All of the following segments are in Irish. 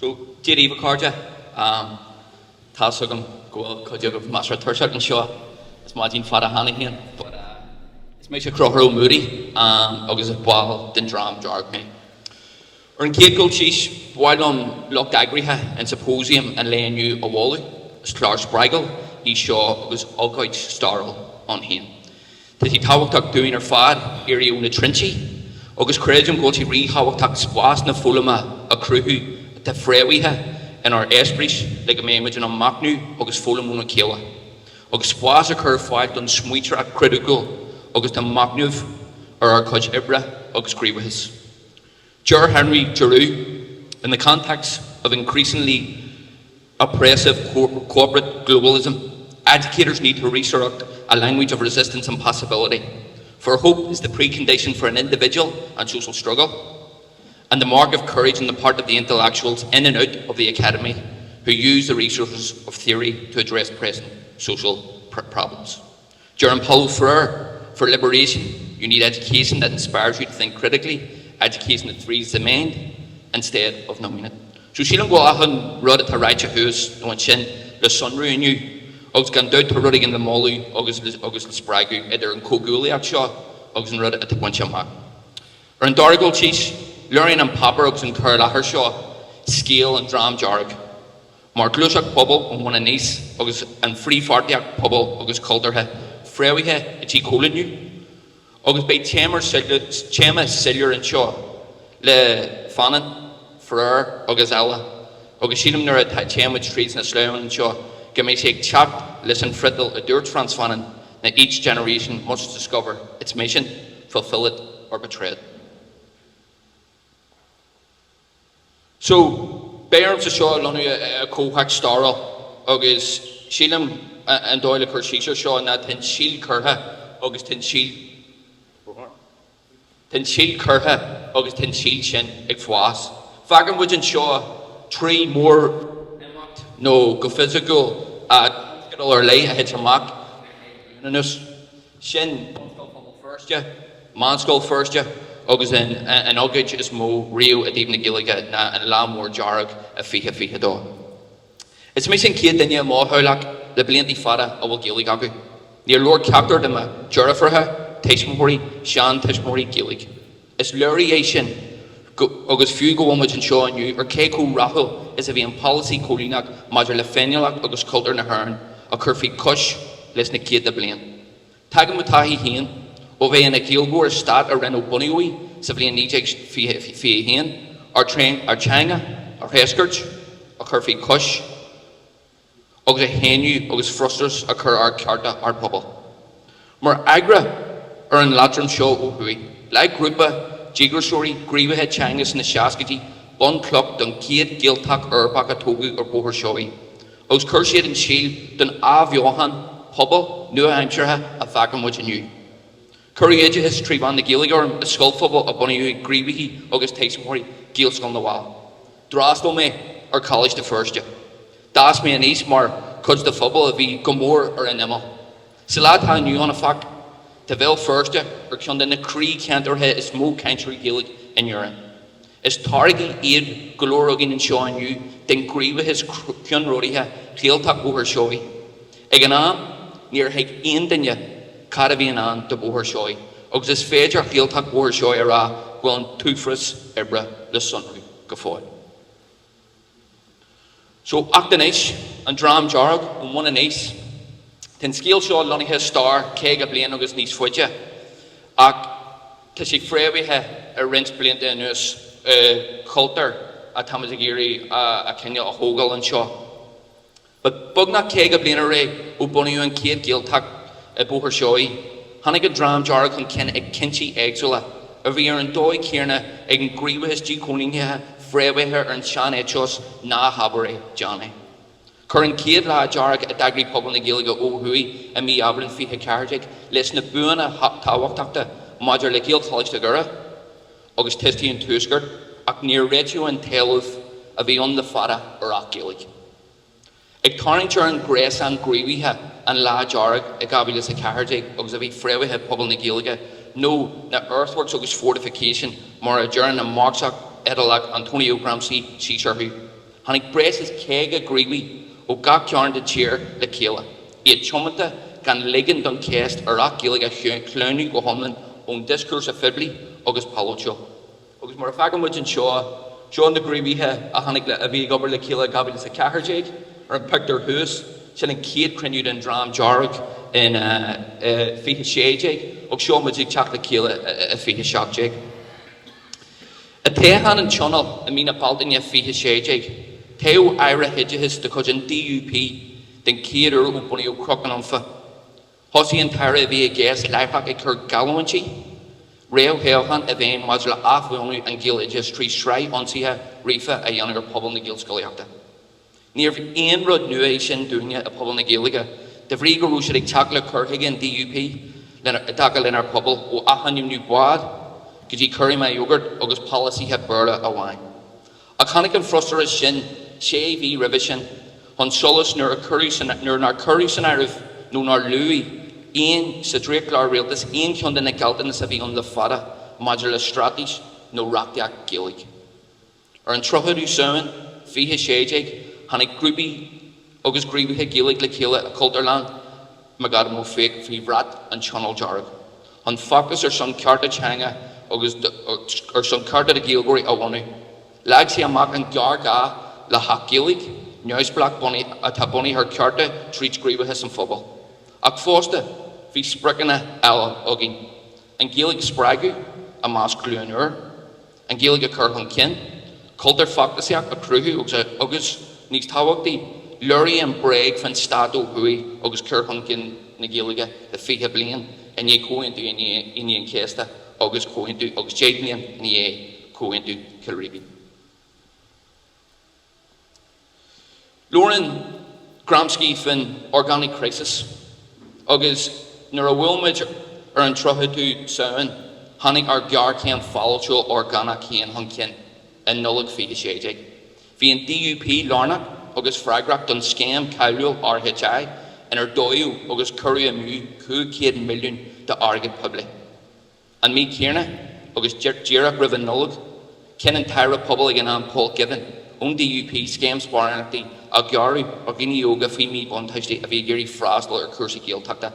So, Dia daoibh a chairde. Tá's agam go bhfuil cuid agaibh measartha tuirseach anseo, is maidin fada cheana féin, but is mise Conchúr Ó Muadaigh agus is ball den Dream Dearg mé. Ar an chéad dul síos, ba mhaith liom lucht eagraithe an symposium an lae inniu a mholadh, is clár spreagúil í seo agus ócáid stairiúil ann féin. Tá sé tábhachtach dúinn ar fad éirí ó na trinsí agus creidim go bhfuil sé ríthábhachtach spás na foghlama a chruthú atá fréamhaithe inár n-eispéiris le go mbeidh muid in ann machnamh agus foghlaim óna chéile agus spás a chur ar fáil don smaointeoireacht chriticiúil agus don mhachnamh ar ár gcuid oibre agus gníomhachais. Deir Henry Giroux, In the context of increasingly oppressive corporate globalism, educators need to resurrect a language of resistance and possibility. For hope is the precondition for an individual and social struggle, and the mark of courage on the part of the intellectuals in and out of the academy who use the resources of theory to address present social pr problems. Deir Paulo Freire, for liberation, you need education that inspires you to think critically, education that frees the mind instead of numbing it. So sílim go bhfuil achan rud atá ráite thuas nó ansin le sonrú inniu, agus gan dabht tá rud éigin le moladh agus agus le spreagadh idir an chomhghuaillíocht seo agus an rud atá bainte amach. Ar an dara dul síos, léiríonn an páipéar agus an cur i láthair seo scéal an Dream Dearg. Mar ghluaiseacht pobail ón mbun aníos agus an frithpháirtíocht pobail agus cultúrtha fréamhaithe i díchoilíniú, agus beidh téama soiléir anseo le Fanon, Freire agus eile, agus sílim nuair a théann muid tríd na sleamhnáin anseo go mbeidh sé ag teacht leis an friotal a dúirt Frantz Fanon ná each generation must discover its mission, fulfill it or betray it. So, beidh ormsa seo a lonnú i gcomhthéacs stairiúil agus sílim an dóigh le cur síos ar seo ná tá an síol curtha agus tá an síol tá an síol curtha agus tá an síol sin ag fás. Fágann muid anseo trí mhór-imeacht nó go fisiciúil tionscadal ar leith a thit amach le bliain anuas. Sin Bunscoil Phobal Feirste, Meánscoil Feirste agus an ócáid is mó riamh i dtaobh na Gaeilge ná an Lá Mór Dearg i 2022. Is mise an chéad duine i mo theaghlach le blianta fada a bhfuil Gaeilge acu. Níor labhair ceachtar de mo dheirfiúracha, tuismitheoirí, seantuismitheoirí Gaeilge. Is léiriú é sin, agus fiú go bhfuil muid anseo inniu, ar cé chomh rathúil is a bhí an polasaí coilíneach maidir le féiniúlacht agus cultúr na hÉireann a chur faoi chois leis na céadta bliain. Tagann mo taithí féin ó bheith ina Ghaeilgeoir i stát a rinne ó bunaíodh í sa bhliain 1921, ár teanga a threascairt, a chur faoi chois, agus a shéanadh agus frustrachas a chur ar chearta ár bpobail. Mar fhreagra ar an leatrom seo ó thuaidh, leag grúpa díograiseoirí gníomhaithe teanga sna seascaidí bunchloch don chéad Ghaeltacht Eorpach a tógadh ar Bhóthar Seoighe, agus chuir siad an síol don athbheochan pobail nua-aimseartha a bhfeiceann muid inniu. Cuireadh oideachas trí mheán na Gaeilge orm i scoil phobail a bunaíodh ag gníomhaithe agus tuismitheoirí Ghaelscoil na bhFál. D'fhreastail mé ar Choláiste Feirste. D'fhás mé aníos mar chuid de phobal a bhí go mór ar an imeall. Sa lá atá inniu ann, áfach, tá Béal Feirste ar cheann de na croícheantracha is mó cainteoirí Gaeilge in Éirinn. Is táirgí iad go leor againn anseo inniu den ghníomhachas ceannródaíoch Ghaeltacht Bhóthar Seoighe. Ag an am, níor thuig aon duine cad a bhí i ndán do Bhóthar Seoighe agus is féidir Ghaeltacht Bhóthar Seoighe a rá go bhfuil an t-uafás oibre le sonrú go fóill. So, Acht Anois, An Dream Dearg, ón mbun aníos. Tá an scéal seo lonnaithe i stair 50 bliain agus níos faide, ach tá sé fréamhaithe i roinnt blianta anuas i gcultúr atáimid ag iarraidh a chineál a thógáil anseo. Ba beagnach 50 bliain ó ré ó bunaíodh an chéad Ghaeltacht i Bóthar Seoighe, tháinig an Dream Dearg chun cinn ag cinntí éagsúla, a bhí ar an dóigh chéanna ag an ngníomhachas díchoilínithe fréamhaithe ar an sean-eiteos ná habair é, déan é. Chuir an chéad Lá Dearg a d'eagraigh pobal na Gaeilge ó thuaidh i mí Aibreán 2014 leis na buanna tábhachtacha maidir le Gaelcholáiste Dhoire agus Tuistí an Tuaiscirt ach níor réitíodh an t-éileamh a bhí ann le fada ar Acht Gaeilge. Ag tarraingt ar an ghréasán gníomhaithe an Lá Dearg i 2014 agus a bhí fréamhaithe pobal na Gaeilge, nó na earthworks agus fortification mar a deireann an Marxach Iodálach Antonio Gramsci síos orthu. Tháinig breis is 50 gníomhaí ó gach cearn den tír le chéile, iad tiomanta gan ligean don cheist ar Acht Gaeilge a shleamhnú go hiomlán ón dioscúrsa phoiblí agus polaitiúil. Agus mar a feiceann muid anseo, seo na gníomhaithe a tháinig le, a bhí ag obair le chéile i 2014. Ar an pictiúr thuas, sin an chéad chruinniú den Dream Dearg in 2016 agus seo muid ag teacht le chéile i 2017. I dtoghchán an Tionóil i mí na Bealtaine 2016, toghadh Aire Oideachais de chuid an DUP den chéad uair ó bunaíodh Cnoc an Anfa. Thosaigh an t-aire a bhí i gceist láithreach ag cur geallúintí réamhthoghcháin i bhfeidhm maidir le athbhunú an Ghaeloideachais trí shraith ionsaithe ríofa a dhéanamh ar phobal na Gaelscolaíochta. Níorbh aon rud nua é sin dúinne i bpobal na Gaeilge, de bhrí go raibh siad ag teacht le cur chuige an DUP i dtaca lenár bpobal, ó athainmniú bád go dtí cur i yogurt agus polasaithe Béarla amháin. Ach tháinig an frustrachas sin sé mhí roimhe sin chun solais nuair a cuireadh san nuair nár cuireadh san áireamh nó nár luadh aon sa dréachtchlár rialtais aon cheann de na gealltanais a bhí ann le fada maidir le straitéis nó reachtaíocht Gaeilge. Ar an 30ú Samhain 2016, tháinig grúpaí agus gníomhaithe Gaeilge le chéile i Cultúrlann McAdam Ó Fiaich faoi bhrat an Tionóil Dearg chun feachtas ar son cearta teanga agus ar son cearta do Ghaeilgeoirí a bhunú. Leag sé amach an géarghá le hAcht Gaeilge neamhspleách atá bunaithe ar chearta tríd gníomhaithe an phobail. Ach fosta, bhí spriocanna eile againn, an Ghaeilge a spreagadh i measc glúin úr, an Ghaeilge a chur chun cinn, cultúr feachtasaíoch a chruthú agus, níos tábhachtaí, léiriú an bréag faoin stát ó thuaidh agus cur chun cinn na Gaeilge le 20 bliain i ndiaidh Chomhaontú Aoine an Chéasta agus Comhaontú agus 10 mbliain i ndiaidh Chomhaontú Chill Rímhinn. Labhrann Gramsci faoin organic crisis agus nuair a bhuail muid ar an 30ú Samhain tháinig ár géarchéim pholaitiúil orgánach féin chun cinn i Nollaig 2016. Bhí an DUP lárnach agus freagrach don scéim cáiliúil RHI inar dódh agus cuireadh amú 500 milliún d'airgead poiblí. An mí céanna, agus díreach roimh an Nollaig, chinn an tAire Pobal ag an am Paul Givan ón DUP scéim sparánachtaí a ghearradh ar dhaoine óga faoi mhíbhuntáiste a bhí ag iarraidh freastal ar chúrsaí Gaeltachta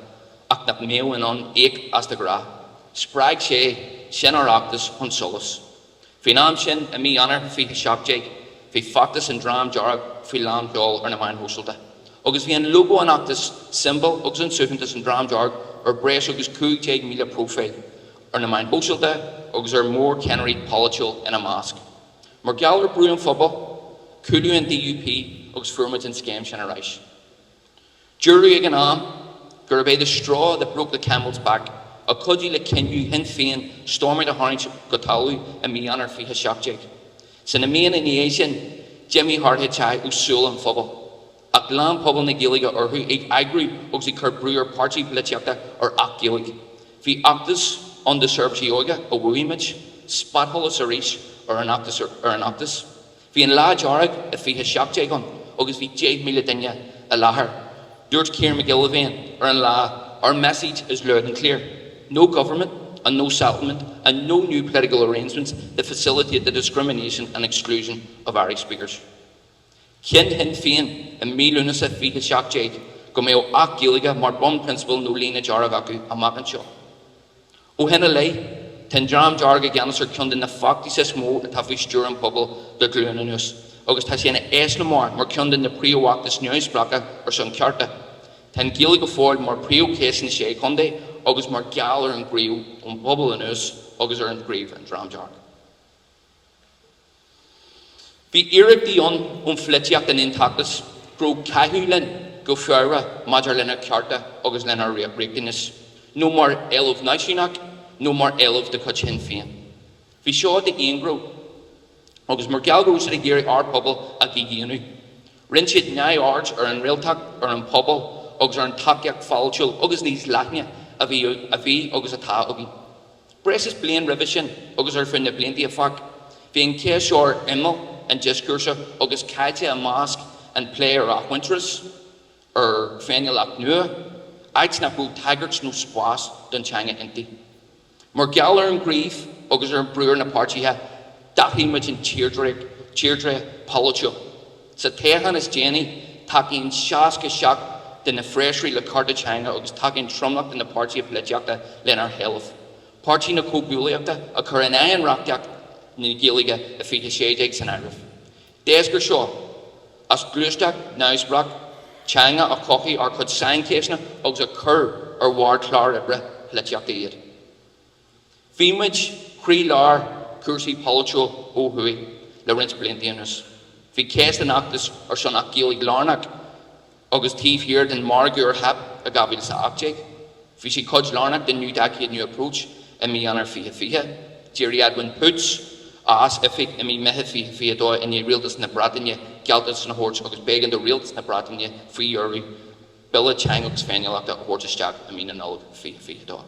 ach nach mbeadh in ann íoc as de ghnáth. Spreag sé sin ár bhfeachtas chun solais. Faoin am sin, i mí Eanáir 2017, bhí feachtas an Dream Dearg faoi lán sheol ar na meáin shóisialta, agus bhí an lógó an fheachtais, siombal agus an suaitheantas an Dream Dearg ar breis agus 15,000 próifíl ar na meáin shóisialta agus ar mhórcheannairí polaitiúil ina measc. Mar gheall ar brú an phobail, chúlaigh an DUP agus fuair muid an scéim sin ar ais. Dúradh ag an am gurb é the straw that broke the camel's back a chuidigh le cinneadh Shinn Féin Stormont a tharraingt go talamh i mí Eanáir 2017. Sna míonna ina dhiaidh sin, d'imigh RHI ó súile an phobail. Ach lean pobal na Gaeilge orthu ag eagrú agus ag cur brú ar páirtí polaitíochta ar Acht Gaeilge. Bhí feachtas ann do seirbhísí óige a bhuaigh muid, spotsholas arís ar an fheachtas. Bhí an Lá Dearg i 2017 ann agus bhí 10,000 duine i láthair. Dúirt Ciarán Mac Giolla Bhéin ar an lá Our message is loud and clear. No government and no settlement and no new political arrangements that facilitate the discrimination and exclusion of Irish speakers. Chinn Shinn Féin i mí Lúnasa 2017 go mbeadh Acht Gaeilge mar bunphrionsabal nó líne dearg acu amach anseo. Ó shin i leith, tá an Dream Dearg i gceannas ar cheann de na feachtais is mó atá faoi stiúir an phobail le glúin anuas, agus tá sé ina eiseamláir mar cheann de na príomhfheachtais neamhspleácha ar son cearta. Tá an Ghaeilge go fóill mar phríomhcheist sna Sé Chontae agus mar gheall ar an ghníomh ón bpobal anuas agus ar an ghníomh an Dream Dearg. Bhí iarrachtaí ann ón pholaitíocht in aontachtas go raibh caitheamh linn go fabhrach maidir lenár cearta agus lenár riachtanais, nó mar éileamh náisiúnach nó mar éileamh de chuid Shinn Féin. Bhí seo d'aonghnó agus mar gheall go raibh siad ag iarraidh ár bpobal a dhídhaonnú. Rinne siad neamhaird ar an réaltacht, ar an phobal agus ar an tacaíocht pholaitiúil agus níos leithne a bhí a bhí agus atá againn. Breis is bliain roimhe sin, agus ar feadh na blianta a bhí, bhí an cheist seo ar imeall an dioscúrsa agus caite i measc an plé ar athmhuintearas, ar féiniúlacht nua, áit nach raibh tagairt nó spás don teanga inti. Mar gheall ar an ghníomh agus ar an brú ar na páirtithe, d'athraigh muid an tírdhreach polaitiúil. Sa toghchán is déanaí, tacaíonn 67 de na freasúraí le cearta teanga agus tacaíonn tromlach de na páirtithe polaitíochta lenár héileamh. Páirtí na Comhghuaillíochta a chuir in aghaidh an reachtaíocht na Gaeilge i 2016 san áireamh. D'éascair seo as gluaiseacht neamhspleách teanga a chothaigh ár gcuid saincheisteanna agus a chuir ar bharr clár oibre polaitíochta iad. Bhí muid croílár cúrsaí polaitiúil ó thuaidh le roinnt blianta anuas. Bhí ceist an fheachtais ar son Acht Gaeilge lárnach agus taobh thiar den mhargadh ar theip i 2018. Bhí sé cuid lárnach den New Decade New Approach i mí Eanáir 2020. D'éirigh Edwin Poots as oifig i mí Meitheamh 2022 i ndiaidh Rialtas na Breataine gealltanas a thabhairt agus b'éigean do Rialtas na Breataine faoi dheireadh Bille Teanga agus Féiniúlachta a thabhairt isteach i mí na Nollag 2022.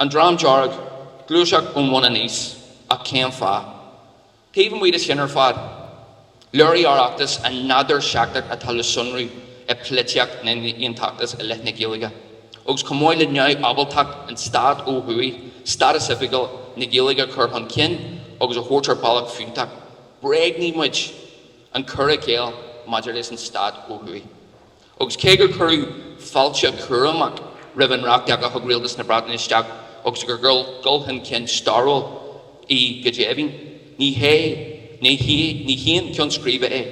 An Dream Dearg, gluaiseacht ón bhun aníos, ach cén fáth? Taobh amuigh de sin ar fad, léirigh ár bhfeachtas an nádúr seicteach atá le sonrú i bpolaitíocht na n-aontachtach i leith na Gaeilge, agus chomh maith le neamhábaltacht an Stát ó thuaidh stádas oifigiúil na Gaeilge a chur chun cinn agus a thabhairt ar bealach fiúntach, bhréagnaigh muid an cur i gcéill maidir leis an Stát ó thuaidh. Agus cé gur cuireadh fáilte chúramach roimh an reachtaíocht a thug Rialtas na Breataine isteach agus gur dul chun cinn stairiúil í go deimhin, ní hé, ní hé, ní haon ceann scríbe é.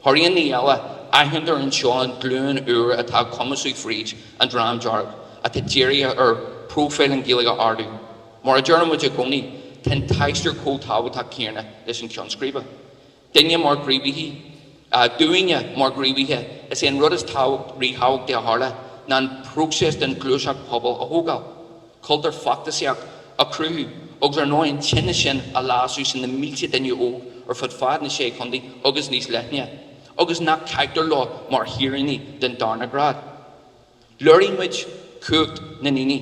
Thar aon ní eile, aithnítear anseo an ghlúin úr atá ag cumasú fríd an Dream Dearg, atá dírithe ar phróifíl an Ghaeilge a ardú. Mar a deireann muid i gcónaí, tá an t-aistear chomh tábhachtach céanna leis an cheann scríbe. Duine mar ghníomhaithe, Dúinne mar ghníomhaithe, is é an rud is ríthábhachtaí a tharla ná an próiseas den ghluaiseacht pobail a thógáil, cultúr feachtasaíocht a chruthú agus ar ndóigh an tine sin a lasú sna mílte duine óg ar fud fad na Sé Chontae agus níos leithne, agus nach gcaitear leo mar shaoránaigh den darna grád. Léirigh muid cumhacht na ndaoine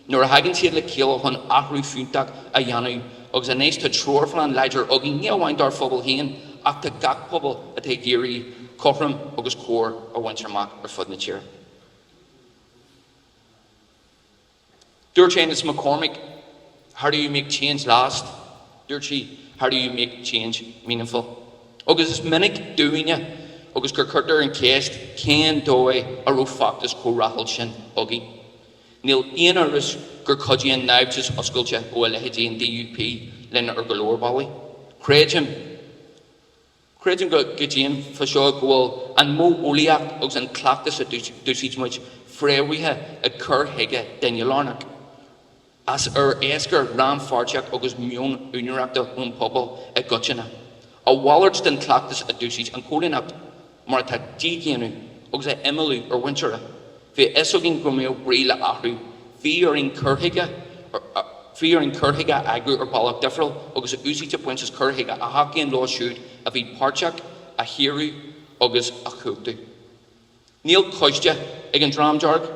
nuair a thagann siad le chéile chun athrú fiúntach a dhéanamh agus anois tá treoirphlean láidir againn ní amháin dár phobal féin ach do gach pobal atá ag iarraidh cothrom agus cóir a bhaint amach ar fud na tíre. Dúirt Aonghus McCormick, How do you make change last? Dúirt sí, How do you make change meaningful? Agus is minic dúinne agus gur cuirtear an cheist cén dóigh a raibh feachtas chomh rathúil sin againn. Níl aon amhras gur chuidigh an naimhdeas oscailte ó a leithéidí an DUP linn ar go leor bealaí. Creidim. Creidim go deimhin fá seo go bhfuil an modheolaíocht agus an cleachtas a d'úsáid muid fréamhaithe i gcur chuige duine-lárnach, as ar éascair rannpháirtíocht agus meon úinéireachta ón bpobal i gcoitinne. A mhalairt den chleachtas a d'úsáid an choilíneacht, mar atá dídhaonnú agus a imeallú ár muintire. Bhí a fhios againn go mbeadh brí le athrú. Bhí orainn cur chuige bhí orainn cur chuige a eagrú ar bhealach difriúil agus a úsáid a bhaint as cur chuige a thacaíonn leo siúd a bhí páirteach, a shaoradh agus a chumhachtú. Níl coiste ag an Dream Dearg,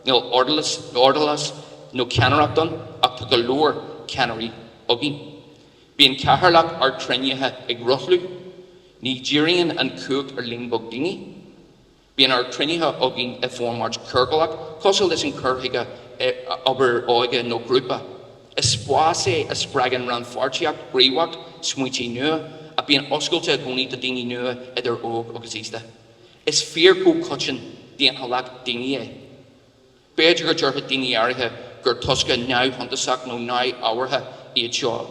níl ordlathas nó ceannaireacht ann ach tá go leor ceannairí againn. Bíonn cathaoirleach ár gcruinnithe ag rothlú. Ní dhíríonn an chumhacht ar líon beag daoine. Bíonn ár gcruinnithe againn i bhformáid ciorcalach, cosúil leis an cur chuige obair óige nó grúpa. Is spás é a spreagann rannpháirtíocht ghníomhach, smaointe nua, a bíonn oscailte i gcónaí do daoine nua idir óg agus aosta. Is fíor chomh coiteann d'aontoileach daoine é. B'fhéidir go déarfadh daoine áirithe gur tosca neamhshuntasach nó neamhábhartha iad seo.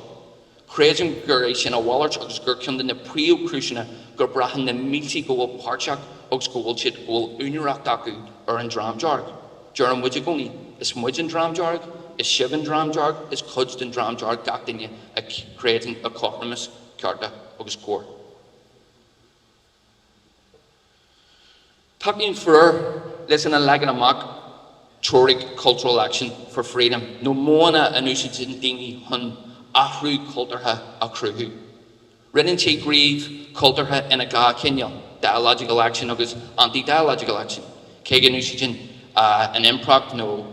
Creidim gur é sin a mhalairt agus gur ceann de na príomhchúiseanna go braitheann na mílte go bhfuil páirteach agus go bhfuil siad go bhfuil úinéireacht acu ar an Dream Dearg. Deireann muid i gcónaí, is muid an Dream Dearg, is sibh an Dream Dearg, is cuid den Dream Dearg gach duine a chreideann i cothromas, cearta agus cóir. Tacaíonn Fir leis an leagan amach teoiric Cultural Action for Freedom nó modhanna a n-úsáideann daoine chun athrú cultúrtha a chruthú. Roinneann sé gníomh cultúrtha ina dhá chineál, dialogical action agus anti-dialogical action. Cé go n-úsáideann an impireacht nó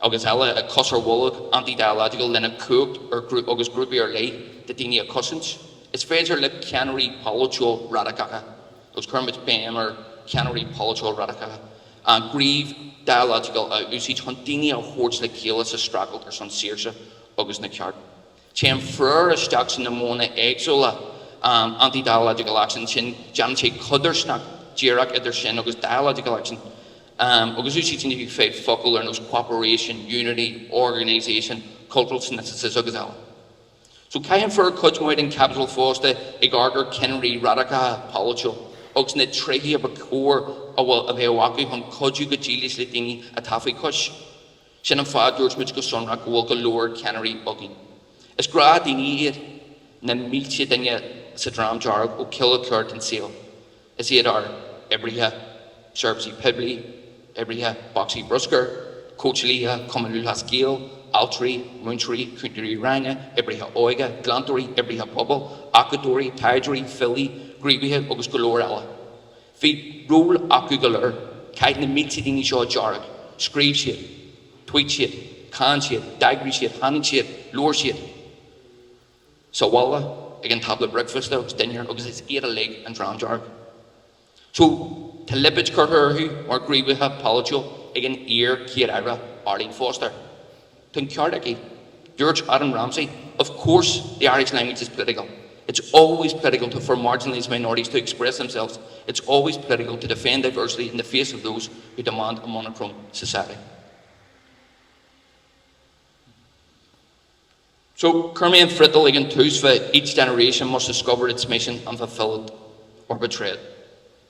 agus eile cos ar bholg anti-dialogical lena cumhacht ar agus grúpaí ar leith de daoine a chosaint, is féidir le ceannairí polaitiúil radacacha, agus cuirimid béim ar cheannairí polaitiúil radacacha, an gníomh dialogical a úsáid chun daoine a thabhairt le chéile sa streachailt ar son saoirse agus na ceart. Téann Freire isteach sna modhanna éagsúla anti-dialogical action sin, déanann sé codarsnacht díreach idir sin agus dialogical action, agus úsáideann sé focail ar nós cooperation, unity, organisation, cultural synthesis agus eile. So caitheann Freire cuid mhaith den chaibidil fosta ag amharc ar cheannairí radacacha polaitiúil agus na tréithe a ba chóir a bhfuil a bheith acu chun cuidiú go dílis le daoine atá faoi chois. Sin an fáth a dúirt muid go sonrach go bhfuil go leor ceannairí againn. Is gnáthdhaoine iad na mílte duine sa Dream Dearg ó chill go ceard den saol. Is iad ár oibrithe seirbhísí poiblí, oibrithe bocsaí bruscair, cóitseálaithe Chumann Lúthchleas Gael, altraí, múinteoirí, cúntóirí ranga, oibrithe óige, glantóirí, oibrithe pobail, acadóirí, taighdeoirí, filí, gníomhaithe agus go leor eile. Bhí ról acu go léir. Chaith na mílte daoine seo dearg. Scríobh siad. Tweet siad. Cháin siad. D'eagraigh siad. Tháinig siad. Labhair siad. Sa bhaile, ag an tábla bricfeasta agus dinnéir agus is iad uilig an Dream Dearg. So, tá lipéid curtha orthu mar ghníomhaithe polaitiúil ag an iar-Chéad-Aire Arlene Foster. Tá an ceart aici. Dúirt Adam Ramsey, Of course the Irish language is political. It's always political to, for marginalised minorities to express themselves. It's always political to defend diversity in the face of those who demand a monochrome society. So, chuir mé an friotal ag an tús fá each generation must discover its mission and fulfil it or betray it.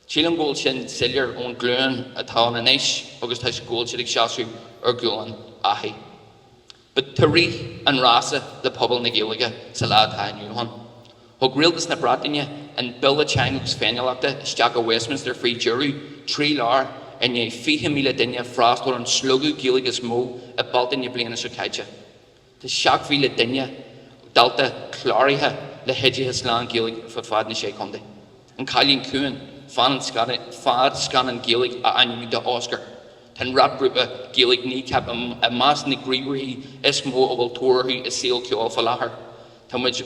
Sílim go bhfuil sin soiléir ón ghlúin atá ann anois agus tá go bhfuil siad ag seasamh ar ghualainn Fhaichí. But tá rith an rása le pobal na Gaeilge sa lá atá inniu ann. Thug Rialtas na Breataine an Bille Teanga agus Féiniúlachta isteach i Westminster faoi dheireadh, 3 lá i ndiaidh 20,000 duine freastal ar an slógadh Gaeilge is mó i Bealtaine na bliana seo caite. Tá 7,000 duine, dalta, cláraithe le hoideachas lán-Ghaeilge fud fad na Sé Chontae. An Cailín Ciúin, fadscannán Gaeilge á ainmniú do Oscar. Tá an rapghrúpa Gaeilge Kneecap i measc na ngníomhairí is mó a bhfuil tóir orthu i saol ceoil faoi láthair. Tá muid,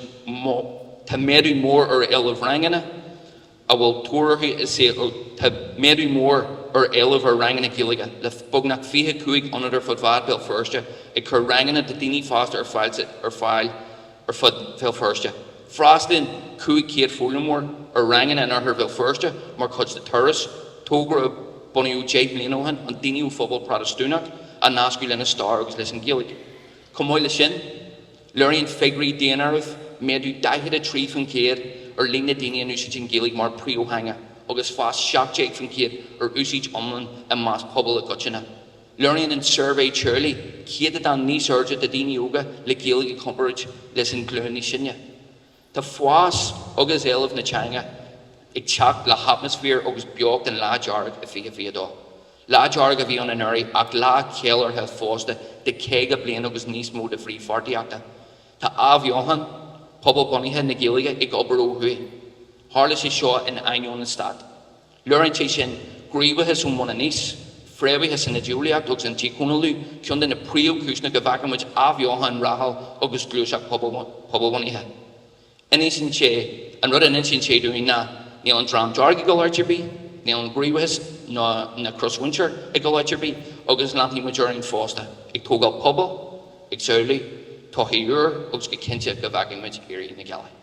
tá méadú mór ar éileamh ranganna. a bhfuil tóir orthu i saol Tá méadú mór ar éileamh ar ranganna Gaeilge, le beagnach 25 ionad ar fud fad Bhéal Feirste ag cur ranganna do daoine fásta ar fáil ar fáil ar fud Bhéal Feirste. Freastalaíonn 500 foghlaimeoir ar ranganna in oirthear Bhéal Feirste mar chuid de Turas, togra a bunaíodh 10 mbliana ó shin chun daoine ó phobal Protastúnach a nascadh lena stair agus leis an Ghaeilge. Chomh maith leis sin, Léiríonn figiúirí daonáirimh méadú 43% ar líon na daoine a n-úsáideann Gaeilge mar príomhtheanga agus fás 17% ar úsáid iomlán i measc pobal i gcoitinne. Léiríonn an suirbhé teaghlaigh céatadán níos airde de daoine óga le Gaeilge i gcomparáid leis an ghlúin níos sine. Tá fás agus éileamh na teanga ag teacht le hatmaisféar agus beocht an Lá Dearg i 2022. Lá Dearg a bhí ann anuraidh ach lá ceiliúrtha fosta de 50 bliain agus níos mó de frithpháirtíochta. Tá athbheochan pobalbhunaithe na Gaeilge ag obair ó thuaidh. Tharla sé seo in ainneoin an Stát. Léiríonn sé sin gníomhachas ón mbun aníos, fréamhaithe san idéeolaíocht agus an díchónallú, ceann de na príomhchúiseanna go bhfeiceann muid athbheochan rathúil agus gluaiseacht pobalbhunaithe. Insíonn sé, an rud a insíonn sé dúinn ná, níl an Dream Dearg ag dul áit ar bith, níl an gníomhachas ná na cosmhuintir ag dul áit ar bith agus leanfaidh muid orainn fosta, ag tógáil pobail, ag samhlú todhchaí úr agus go cinnte go bhfeicfidh muid éirí na gealaí.